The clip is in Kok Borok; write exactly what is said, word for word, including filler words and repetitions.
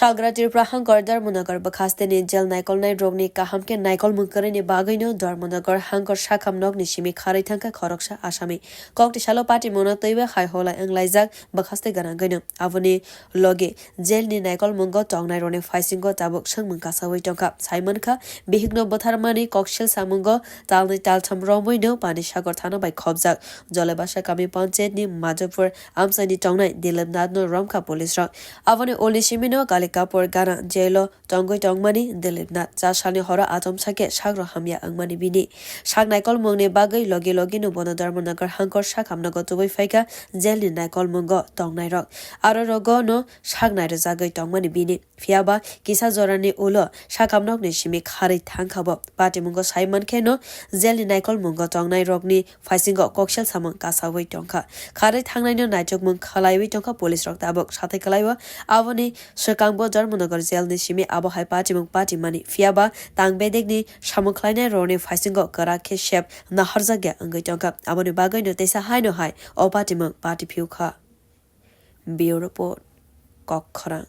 Sagra Tripura hangkor Dharmanagar bwkhasteni jail naikolnai rokni kaham khe naikolmung kwrwini bagwino Dharmanagar hangkor sakham nokni simi kharwi thangkha khoroksa asami. Kokti salo patimungno twiwi hai holai wnglaijak bwkhaste gwnangwino. Aboni logi jailni naikolmungo tongnai rokni phaisingo tabuk swngmung kasawi tongkha. Saimankha, bihikno butharmani koksil samungo talnwi taltham romwino Panisagar thana bai khopjak. Jolebasa kami panchayatni Majapur amchaini tongnai Dilip Nathno romkha police rok. Aboni ulni simino Kalikapur gana jailo tongwi tongmani Dilip Nath cha salni horo atomsa khe sakro hamya wngmani bini. Sak naikolmungni bagwi logi logino bono Dharmanagar hangkor sakhamno gotubwi phaikha jailni naikolmungo tongnairok. Aro rogono sak nairwjagwi tongmani bini. Phiyaba kisa jorani ulo sakhamnokni simi kharwi thangkha bo. Patimungo sai mankheno jailni naikolmungo tongnairokni phaisingo koksil samung kasawi tongkha. Kharwi thangnaino naitukmung khlaiwi tongkha police rok tabuk sathai kwlaiwi. Aboni swkangbo Dharmanagar jailni simi abo hai patimung patimani. Phiyaba tang bedekni samung khlainai rokni phaisingo kwrak khe sep naharjakya wngwi tongkha. Aboni bagwino teisa haino hai o patimung pati phiukha. Bureau Report, Kokkhorang.